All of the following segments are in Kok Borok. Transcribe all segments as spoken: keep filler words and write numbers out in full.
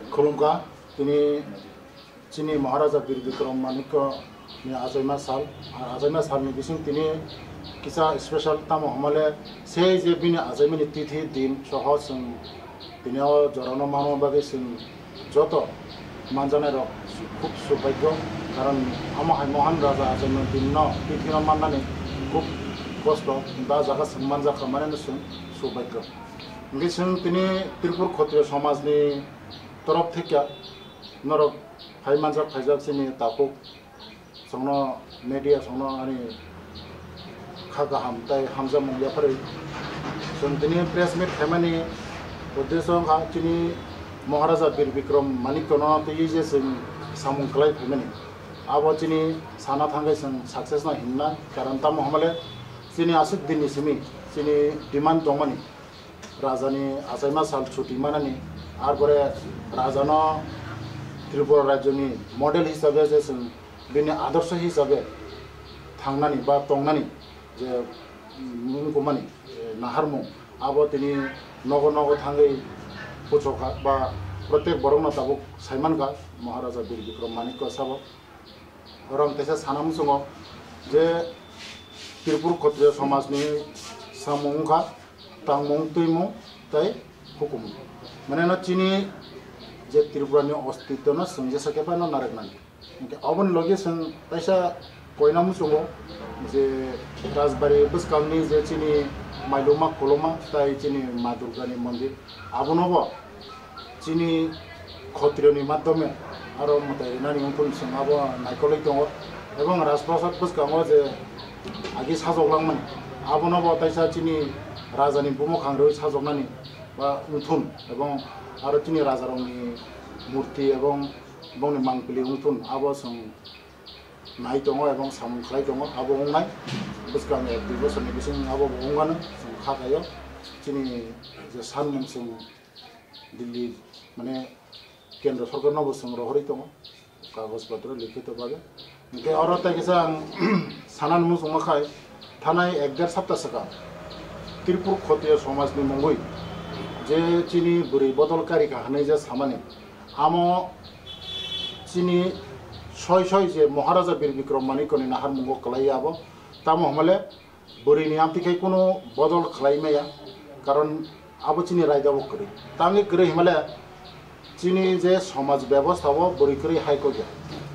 Khulumkha, tini chini Maharaja Bir Bikram Manikya ni achaima sal, ar achaima sal ni bising tini kisa special tamo hwnmale sei je bini achaimani tithi din soho chwng tini o jorano manma bagwi chwng joto manjaknai rok su-, khub subhagyo, karon amo hai mohan raja achaima din no tithi no mannani khub kosto, ba jaga chwng manjakha mane no chwng subhagyo. Hwnkhe chwng tini Tripur Khotriyo somaj ni torof thekya norok phai manjak phaijak chini takhuk songno media songno ani kha kaham tai hamjakmung yapharwi chwng tini press meet khaimani uddesho wngkha chini Maharaja Bir Bikram Manikya no twiwi je chwng samung kwlai phaimani abo chini sana thangwi chwng success no hinna karon tamo hwnmale chini aswk din ni simi chini demand tongmani. Rajani achaima sal chuti manani, ar pore rajano Tripura rajyoni model hisabe je chwng bini adorsho hisabe thangnani ba tongnani je mung kumani, eh, naharmung abo tini nogo nogo thangwi puchokha ba protek borokno tabuk saimankha Maharaja Bir Bikram Manikya sabo. Oro ang teisa sana muchungo je Tripur Khotriyo somajni samung wngkha tangmung, twimung tei hukumung. Mane no chini je Tripurani ostitwno chwng jesa khe phano narwknani. Hwnkhe aboni logi chwng kaisa koina muchungo je Rajbari bwskangni je chini Mailuma Koloma tei chini Ma Durgani mondir, abono bo chini Khotriyoni madhyome aro mwtai rinani wngphuru chwng abo naikolwi tongo. Ebong Rajprasad bwskango je agi sajok langmani, abono bo taisa chini rajani bumung khangrwi sajoknani ba wngthun, ebong aro chini rajarokni murti ebong bongni mangpili wngthun, abo chwng nai tongo ebong samung khlai tongo. Abo wngnai bwskang ek dui bosorni bising abo bo wngmano chwng kha khaio. Chini je sanmung chwng Delhi, mane, kendro sorkarno bo chwng rohorwi tongo, kagoj potro likhito bhabe. Hwnkhe oro tei kisa ang sanani muchungma khai, thanai ek der sapta swkang Tripur Khotiya somajni mungwi je chini bwrwi bodol karikha hwnwi je samani, amo chini soi soi je Maharaja Bir Bikram Manikyani naharmungo kwlaiya abo, tamo hwnmale bwrwini amtwi khai kunu bodol khlai maya, karon abo chini raida bo kwrwi. Tamni kwrwi hwnmale chini je somaj bebostha o bwrwi kwrwi hai kok ya.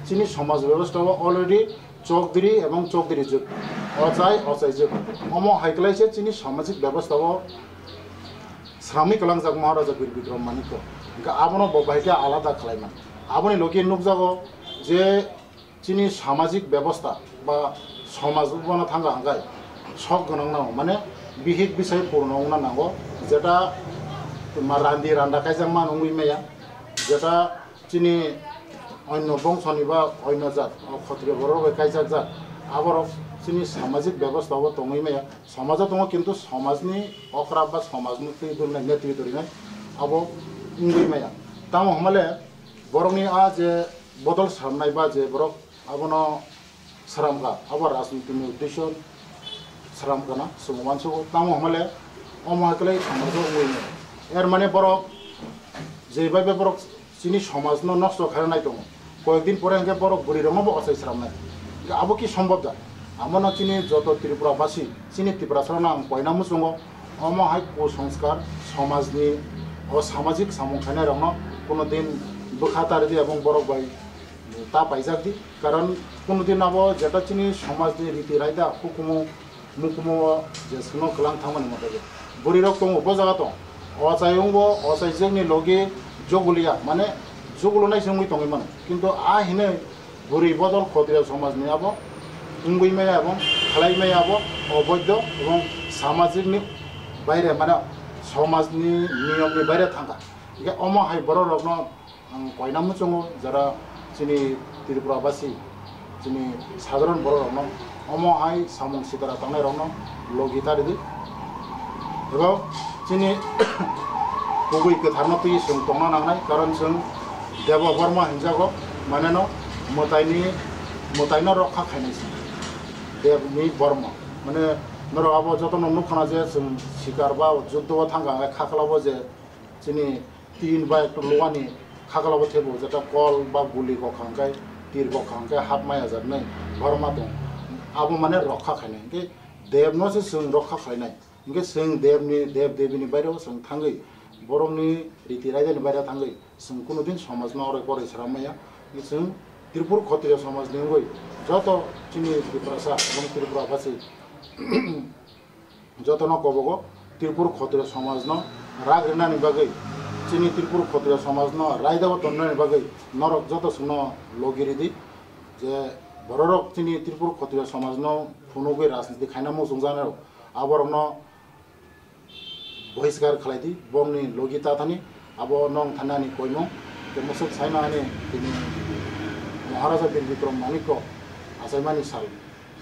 Chini somaj bebostha o already chokdiri ebong chokdiri jwk, ochai ochai jwk. Omo hai kwlai se chini samajik bebostha o sramwi kwlangjak Maharaja Bir Bikram Manikya. Hwnkhe abono bo bahai khe alada khlai man. Aboni logi nukjago je chini samajik bebostha ba somaj bono thangka hwnkhe sok gwnang nango, mane bihik bisai purno wngna nango, jeta ma randi randa kaijak man wngwi maya, jeta chini onno bongsoni ba onno jat, o Khotriyo borok bai kaijak jat, aborok chini samajik bebostha o tongwi maya, somajo tongo kintu somajni okra ba somajni twi dulnai netritw rinai abo wngwi maya. Tamo hwnmale borokni a je bodol sramnai ba je borok abono sramkha, abo rajniti ni uddesho sramkha na, chwng uansugo. Tamo hwnmale omo hai kwlai somajo wngwi mano. Er mane borok je bai bai borok chini somajno nosto khaina nai tongo. Koyek din pore hwnkhe borok bwrwi rokno bo ochai sramnai. Hwnkhe abo ki sombhob da? Abono chini joto Tripura basi, chini Tiprasarokno ang koina muchungo, omo hai kusongskar somajni o samajik samung khainai rokno kuno din bwkha taridi ebong borok bai ta paijak di, karon kuno din abo jeta chini somajni riti raida hukumu mukumu o je sono kwlang thangmani mote bwrwi rok tongo bo jaga tong, ochai wngbo ochai jwkni logi joguliya mane jugulunai se wngwi tongwi mano, kintu a hinwi bwrwi bodol Khotriya somajni abo wngwi maya ebong khlai maya abo oboidho ebong samajikni baire mane somajni niyomni baire thangkha. Hingke omo hai borok rokno ang koina muchungo, jara chini Tripura basi, chini sadharon borok rokno omo hai samung sitara tongnai rokno logi ta ridi. Ebo chini kubui kwtharno twi chwng tongna nangnai, karon chwng Deba Borma hinjago, mane no mwtaini, mwtaino rokha khainai se. Debni Borma, mane Norok abo jotono nukha na je chwng sikar ba juddo o thangkha hwnkhe khaklao je chini tin ba ekta luani khaklao thebo jeta kol ba guli kokha hwnkhe tir kokha hwnkhe hap maya jaknai borok ma tong. Abo mane rokha khainai hwnkhe debno se chwng rokha khlainai. Hwnkhe chwng debni, deb debini baireo chwng thangwi, borokni riti raidani baireo thangwi, chwng kunu din somajno oroi poroi sram maya. Hwnkhe chwng Tripur Khotriya somajni wngwi joto chini Tiprasa ebong Tripura basi jotono kobogo Tripur Khotriya somajno rak rinani bagwi, chini Tripur Khotriya somajno raidao tonnani bagwi norok joto chwngno logi ridi. Je bororok chini Tripur Khotriya somajno phunugwi rajniti khaina muchungjaknairok, aborokno bohiskar khlai di, bongni logi ta thani, abo nong thani ani koimung. Tei mwswk saino ani tini Maharaja Bir Bikram Manikko achaimani sal,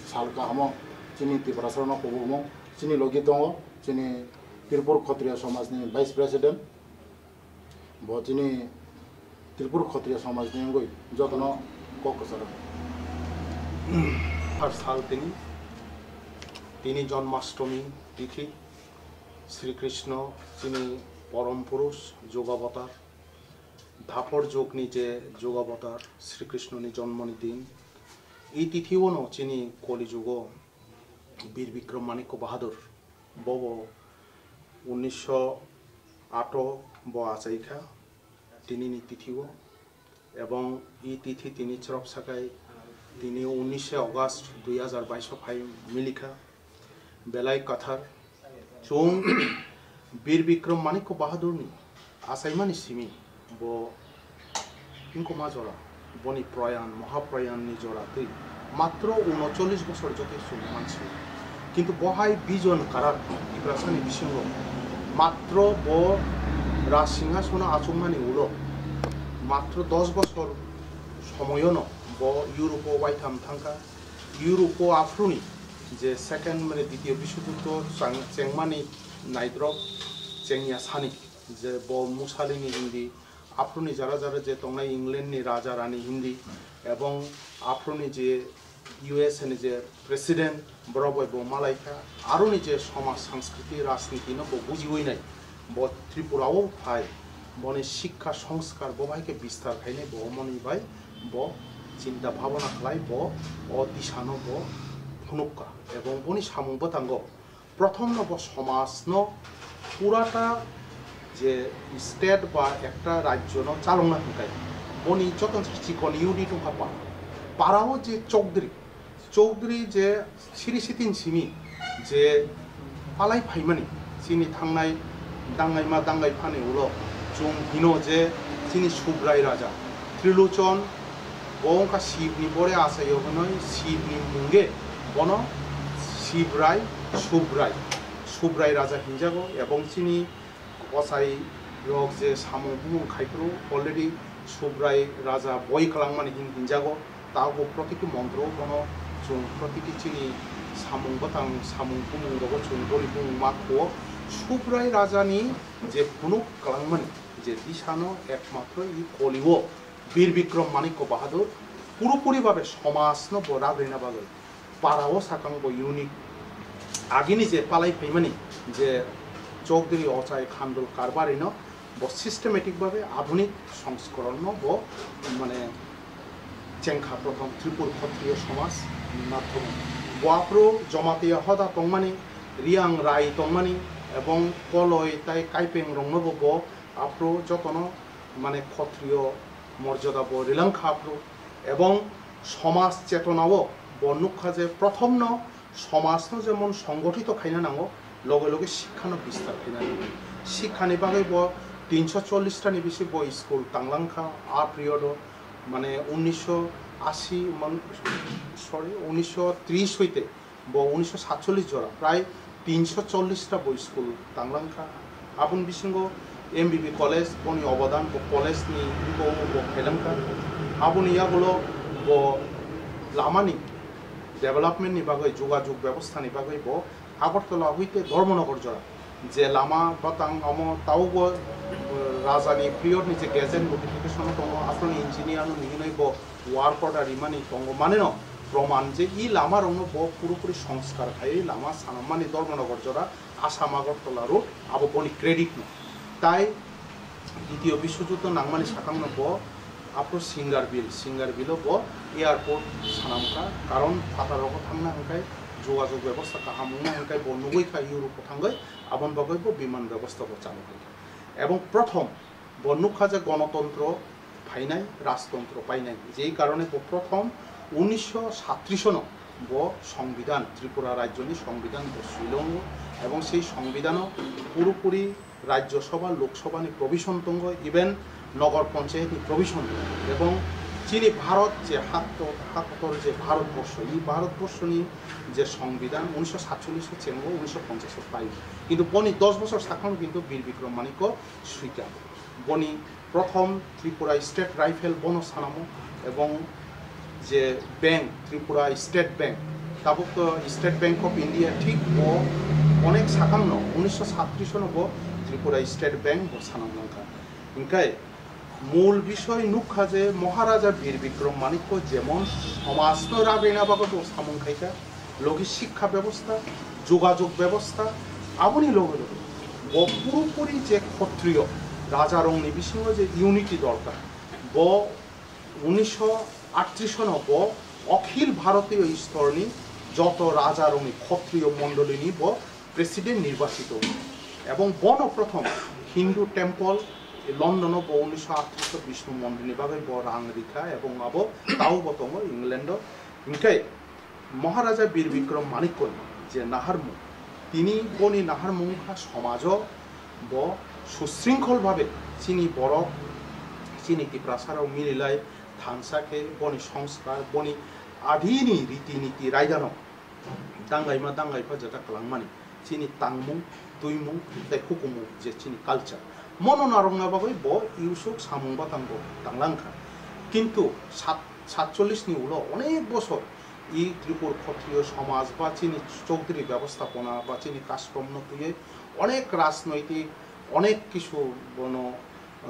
sal kahamo chini Tiprasarokno kubumung, chini logi tongo, chini Tripur Khotriya Somajni Vice President, bo chini Tripur Khotriya Somajni wngwi jotono kok kwcharo. Har sal tini, tini Janmashtami tithi, Sri Krishna chini Param Purush Jugavatar, Dapor jugni je Jugavatar Sri Krishnani jonmoni din. Ei tithi-ono chini Koli jugo Bir Bikram Manikya Bahadur, bobo unnisho ato bo achaikha tinini tithi-o, ebong e tithi tini chwrap sakai tini unnishe August dui hajar baish phai milikha. Belai kwthar, chwng Bir Bikram Manikya Bahadurni achaimani simi bo wngkoma jora, boni proyan, mohaproyanni jora twi matro unocholish bosor jotoi chwng mansi. Kintu bo hai vision kwrak Tiprasani bisingo matro bo Raj Singhasono achukmani ulo matro dos bosor somoyono bo Europe-o waitham thangkha. Europe-o aphuruni je second, mane, Ditiyo Biswojuddo chang-, chengmani naidrop chengya sani je bo Mussolini hindi, aphuruni jara jara je tongnai England ni raja rani hindi, ebong aphuruni je U S A ni je president, borok bai bo malaikha, aroni je somaj, sanskriti, rajniti no bo bujiwi nai, bo Tripura o phai, boni sikha songskar bo bai khe bistar khainai, bo omoni bai bo chinta bhabana khlai, bo o disano bo phunukha, ebong boni samung bwtango prothomno bo somajno purata je state ba ekta rajyono chalokna hwnkhe boni joto chikon unit wngkha para. Parao je chokdri, chokdri je siri sitin simi je palai phaimani chini thangnai dangaima dangai phani ulo chwng hino je chini Subrai raja Trilochon, bo wngkha Shivni bore achaio hwnwi Shivni mungge bono Shivrai, Subrai, Subrai raja hinjago, ebong chini ochai rok je samung bumung khaiphuru already Subrai raja boi kwlangmani hin hinjago, tabuk protiti montro bono chwng protiti chini samung bwtang, samung bumung rogo chwng boni bumung ma khuo. Subrai rajani je phunuk kwlangmani je disano ekmatro i kolio Bir Bikram Manikya Bahadur purupuri babe somajno bo rak rina bagwi parao sakang bo unique agini je palai phaimani je Chowdhury Ochai Khandul Karbari no bo systematic babe adhunik songskoron no bo mane chengkha prothom Tripur Khattriyo somaj ni madhyome. Bo aphuru Jamatia hoda tongmani, Riang Rai tongmani ebong Koloi tai Kaipeng rokno bo bo aphuru jotono mane Khattriyo morjada bo rilangkha aphuru, ebong somaj chetonao bo nukha je prothomno somajno jemon songgothito khaina nango, loge loge sikkhano bistar khaina nango. Sikkhani bagwi bo tinsho chollish tani bisi bo school tanglangkha a period o, mane unisho ashi man, sorry, unisho trish hoite bo unisho satchollish jora prai tinsho chollish ta bo school tanglangkha. Aboni bisingo M B B college boni obodan bo college ni bo bo khailangkha. Aboni yagulo bo lamani development ni bagwi, jogajog bebostha ni bagwi bo Agartala hoite Dharmanagar jora je lama batang omo taubo, eh, raja ni period ni je gazette notification tongo, aphuru ni engineer no hinwi bo work order rimani tongo, maneno Proman je i lama rokno bo purupuri songskar khai lama sanammani Dharmanagar jora Assam Agartala road abo boni credit no. Tai Ditiyo Biswajuddo nangmani sakangno bo aphuru Singarbil, Singarbil-o bo airport sanamkha, karon phataro thangna hwnkhe jogajog bebosta kaham wngna hwnkhe bo nugwi kha Europe-o thangwi, aboni bagwi bo biman bebosta bo chalo kha. Ebong prothom bo nukha je gonotontro phainai, rajtontro painai, jei karone bo prothom unisho sattrish no bo songbidan, Tripura rajyoni songbidan bo swilongo, ebong sei songbidan-o purupuri Rajya Sabha, Lok Sabha ni provision tongo, even Nagar Panchayat ni provision tongo. Ebong chini Bharat je hak to-, hak kotor je Bharat borsho, i Bharat borsho ni je songbidan unisho satchollish o chengo, unisho ponchash o pai. Kintu boni dos bosor sakang kintu Bir Bikram Manikya swikha. Boni prothom Tripura State Rifle bono sanamo, ebong je bank, Tripura State Bank, tabuk to State Bank of India thik bo onek sakangno unisho sattrish no bo Tripura State Bank bo sanam langkha. Hinkhe mul bisoi nukha je Maharaja Bir Bikram Manikya jemon somajno ragwina bagwi bo samung khaikha, logi shikkha bebosta, jogajog bebosta, aboni loge loge bo purupuri je Khotriyo rajarokni bisingo je unity dorkar, bo unisho attrish no bo Akhil Bharatiyo Istorni joto rajarokni Khotriyo mondolini bo president nirbachito wngkha. Ebong bono prothom Hindu temple London-o bo unisho attrish o Bishnu mondirni bagwi bo rang rikha, ebong abo taubo tongo England-o. Hinkhe Maharaja Bir Bikram Manikya je naharmung, tini boni naharmung wngkha somajo bo susringkhol babe chini borok, chini Tiprasarok mililai thansa khe boni songskar, boni adini riti niti raidano dangaima dangaipha jeta kwlangmani chini tangmung, twimung tei hukumung je chini culture. Mono narwkna bagwi bo iusuk samung batango tanglangkha. Kintu sat-, satchollish ni ulo onek bosor i Tripur Khotriyo somaj ba chini Chowdhury bebostapona ba chini custom no twiwi onek rajnoitik, onek kisu bono,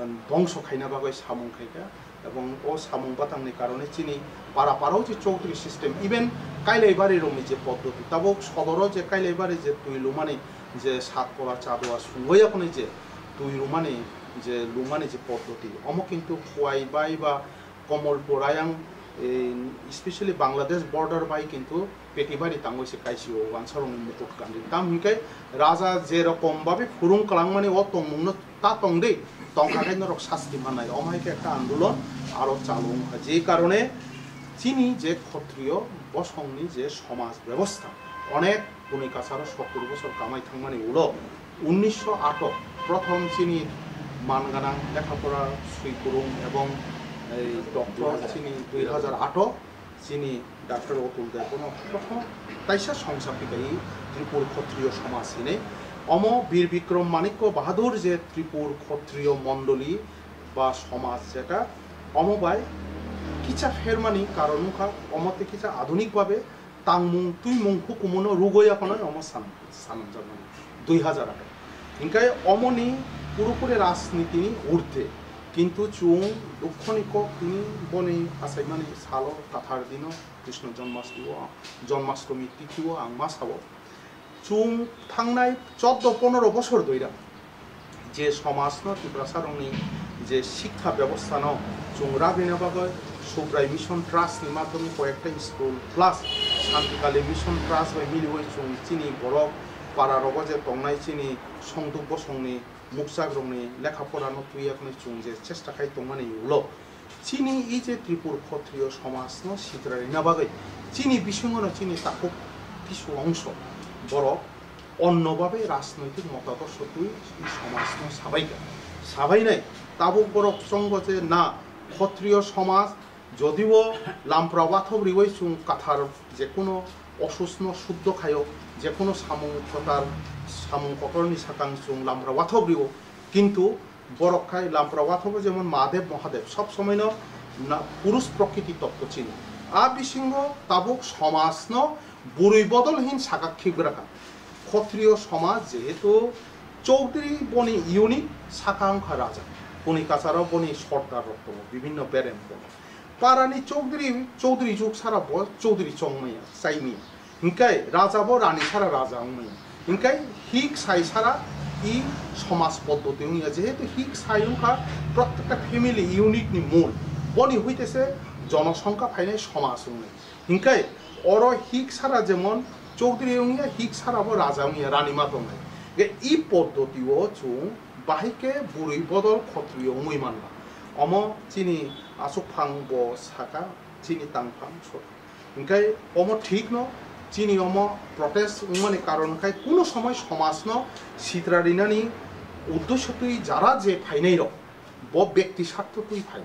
um, dongso khaina bagwi samung khaikha. Ebong o samung batangni karone chini para parao je Chowdhury system, even Kailaibari rokni je poddoti, tabuk sodoro je Kailaibari je twi lumani je Satpora Chadua sungwi yakuni je twi lumani je lumani je poddoti, omo kintu Khowai bai ba Komolpur ayang, eh, especially Bangladesh border bai kintu Petibari tangwi se kaisio wansarokni mukut kandi. Tam hinkhe raja je rokom babe phurung kwlangmani o tongmungno ta tong de, tongkha khe norok sasti mannai. Omo hai khe ekta andolon aro chalo wngkha. Je karone chini je Khotriyo bosongni je somaj bebosta onek buni kasaro sottur bosor kamai thangmani ulo unnisho ato prothom chini man ganang lekhapora swi kwrwng ebong ei doctor chini dui hajar ato chini Doctor Otul Deb bono prothom taisa songsa phikaiwi Tripur Khotriyo Somaj hinwi. Omo Bir Bikram Manikya Bahadur je Tripur Khotriyo Mondoli ba Somaj jeta, omo bai kicha phermani karon wngkha, omo tei kicha adhunik babe tangmung, twimung, hukumuno rugwi yakono omo san-, sanamjakmani dui hajar ato. Hinkhe omoni purupuri rajnitini urdhwe. Kintu chwng dukhoni kok tini boni achaimani salo kathar dino Krishna Janmastio, Janmashtami tithio ang ma sao. Chwng thangnai choddo ponoro bosor doira je somajno Tiprasarokni je shikkha bebostano chwng ragwina bagwi Subrai Mission Trust ni madhyome koyekta school plus Shantikali Mission Trust bai miliwi chwng chini borok para rogo je tongnai chini songduk bosongni mukchakrokni lekha porano twiya khwnwi chwng je chesta khai tongmani ulo chini i je Tripur Khotriyo somajno sitra rina bagwi chini bisingono chini takhuk kisu ongso borok onno babe rajnoitik motadorsho twi i somajno sabaikha. Sabainai tabuk borok chongo je na Khotriyo somaj jodio lampra wathob riwi chwng kathar jekuno osusno suddho khaio, jekuno samung kotor, samung kotorni sakang chwng lampra wathob rio, kintu borok khai lampra wathobo jemon Mahadev Mahadev sob somoino na-, purush prokriti totto chini. A bisingo tabuk somajno bwrwi bodol hin saka khigra kha. Khotriyo somaj jehetu Chowdhury boni unit saka wngkha raja. Boni kacharo boni sordar rok tongo, bibhinno berem tongo. Parani chowdhury, chowdhury juk sara bo chowdhury chongmaya, chaimaya. Hinkhe raja bo rani sara raja wngmaya. Hinkhe hik sai sara i somaj poddoti wngya. Jehetu hik sai wngkha prottekta family unit ni mul. Boni huitese jonosongkha phainai somaj wngnai. Hinkhe oro hik sara jemon chowdhury wngya, hik sara bo raja wngya, rani ma tongnai. Ge i poddoti o chwng bahai khe bwrwi bodol khotriyo wngwi manma. Omo chini aswkphang bo saka, chini tangphang so. Hinkhe omo thik no, chini omo protest wngmani karon khai kuno somoi somaj no sitra rinani uddesho twi jara je phainai rok, bo bekti sartho twi phai.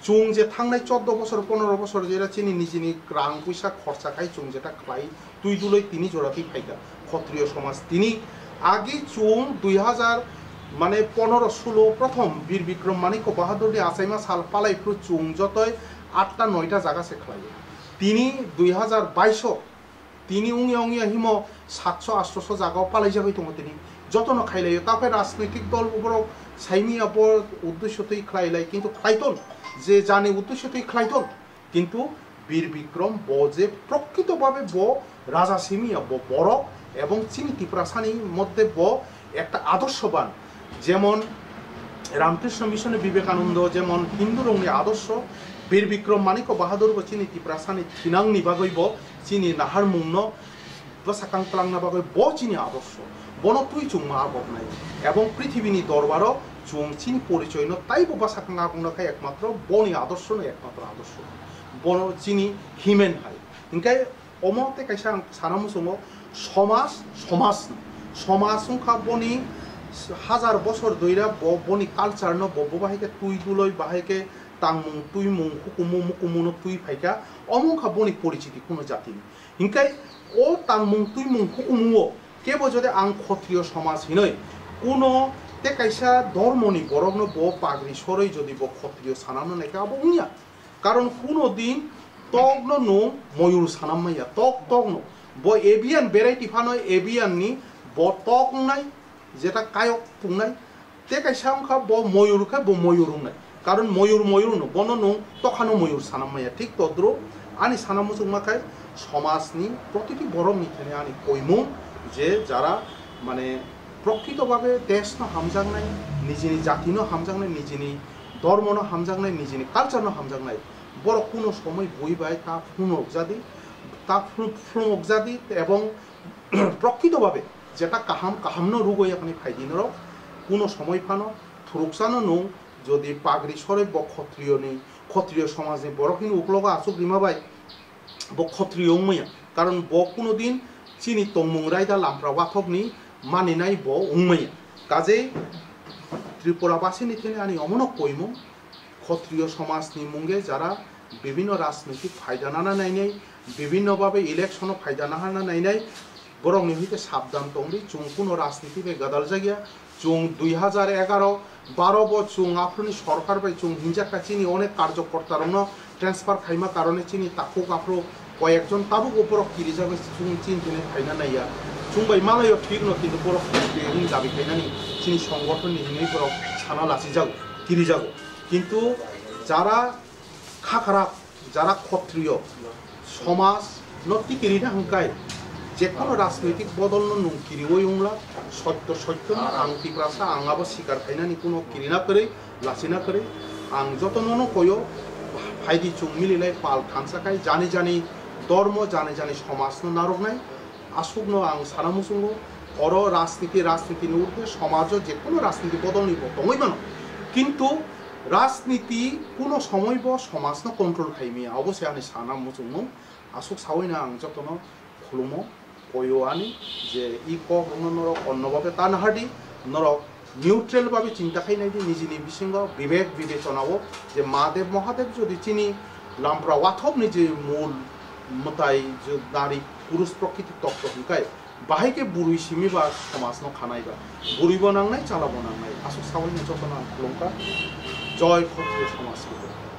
Chwng je thangnai chordo bosor, ponoro bosor jera chini nijini rang puisa khorcha khai chwng jeta khlai, twi duloi tini jora twi phaikha. Khotriyo somaj tini agi chwng dui hazar mane ponoro sulo prothom Bir Bikrom Manikya Bahadur ni achaima sal palai phuru chwng jotoi atta noita jaga se khlaio. Tini dui hazar baish o tini wngya wngya himo satso atso jagao palaijagwi tongo tini. Jotono khailaio, takhai rajnoitik dol borok saimia bo uddesho twi khlailai, kintu khlaiton, je jani uddesho twi khlaiton, kintu Bir Bikrom bo je prokrito bhabe bo raja simia, bo borok ebong chini Tiprasani moddhe bo ekta adorshoban, jemon Ramkrishna Mission Vivekananda, jemon Hindu rokni adorsho, Bir Bikrom Manikya Bahadur bo chini Tiprasani thinangni bagwi bo chini naharmungno bwsakang twlangna bagwi bo chini adorsho. Bono twi chwng ma agoknai. Ebong prithibini dorbaro chwng chini porichoino taibo bwsakang agokna khe ekmatro boni adorshono ekmatro adorsho. Bono chini himen hai. Hinkhe omo tei kaisa ang sana muchungo, somaj, somaj, somaj wngkha boni hajar bosor doira bo, boni culture no bo, bo bahai khe twi duloi, bahai khe tangmung, twimung, hukumu, mukumu no twi phaikha, omo wngkha boni porichiti kuno jatini. Hinkhe o tangmung, twimung, hukumu o kebo jodi ang khotriyo somaj hinoi kuno tei kaisa dormoni borokno bo pagri soroi jodi bo khotriyo sanano naikha, abo wngya. Karon kuno din tokno nwng moyur sanam maya, tok tokno. Bo avian variety phano avian ni bo tok wngnai, jeta kayok wngnai. Tei kaisa wngkha bo moyur khe bo moyur wngnai. Karon moyur moyur no, bono nwng tokhano moyur sanam maya. Thik todro ani sana muchungma khai somajni protiti borokni thani ani koimung je jara mane prokrito bhabe deshno hamjaknai, nijini jatino hamjaknai, nijini dormono hamjaknai, nijini culture no hamjaknai. Borok kuno somoi bui bai ta phunukjadi, ta phru-, phunukjadi ebong prokrito bhabe jeta kaham, kahamno rugoi yakni phaidi norok. Kuno somoi phano thuruksano nwng jodi pagri soroi bo khotriyoni, khotriyo somajni borokni uklogo achuk rima bai bo khotriyo wngmaya. Karon bo kuno din chini tongmung raida lampra wathokni maninai bo wngmaya. Kajei Tripura basini thani ani omono koimung, khotriyo somajni munge jara bibhinno rajnoitik phaida nana nainai, bibhinno bhabe election-o phaida nahana nainai, borokni hwite sabdan tongdi, chwng kuno rajniti bai gadaljakya, chwng dui hazar egaro baro bo chwng aphuruni sorkar bai chwng hinjakha chini onek karjokortarokno transfer khaima karone chini takhuk aphuru koyekjon tabukbo borok kirijagwi chwng chini thani phaina naiya. Chwng bai malaio thikno, kintu borok wngwi dabi khainani chini songothonni hinwi borok sana lachijago, kirijago. Kintu jara kha kharap, jara khotriyo, somaj no tikirina hwnkhe jekono rajnoitik bodol no nwng kiriwi wngla, sotto sotto no ang Tiprasa, ang abo sikar khainani kuno kirina kwrwi, lachina kwrwi. Ang jotono no koyo, phaidi chwng mililai pal thansa khai, jani jani dormo, jani jani somaj no narwknai. Aswkno ang sana muchungo, oro rajniti, rajnitini urdhwe somajo jekono rajniti bodolni bo tongwi mano, kintu rajniti kuno somoi bo somajno control khai maya, obo se ani sana muchungmung. Aswk sawi no ang jotono khulumo, koyo ani je i kok rokno norok onno babe ta nahardi, norok neutral babe chinta khai naidi, nijini bisingo bibek bibechonao je Mahadev Mahadev jodi chini lampra wathokni je mul mwtai je nari purush prokriti totto hwnkhe, bahai khe bwrwi simi ba somajno khanai ba, bwrwibo nangnai, chalabo nangnai. Aswk sawi no jotono ang khulumkha. Joy Khotriyo Somaj Khe.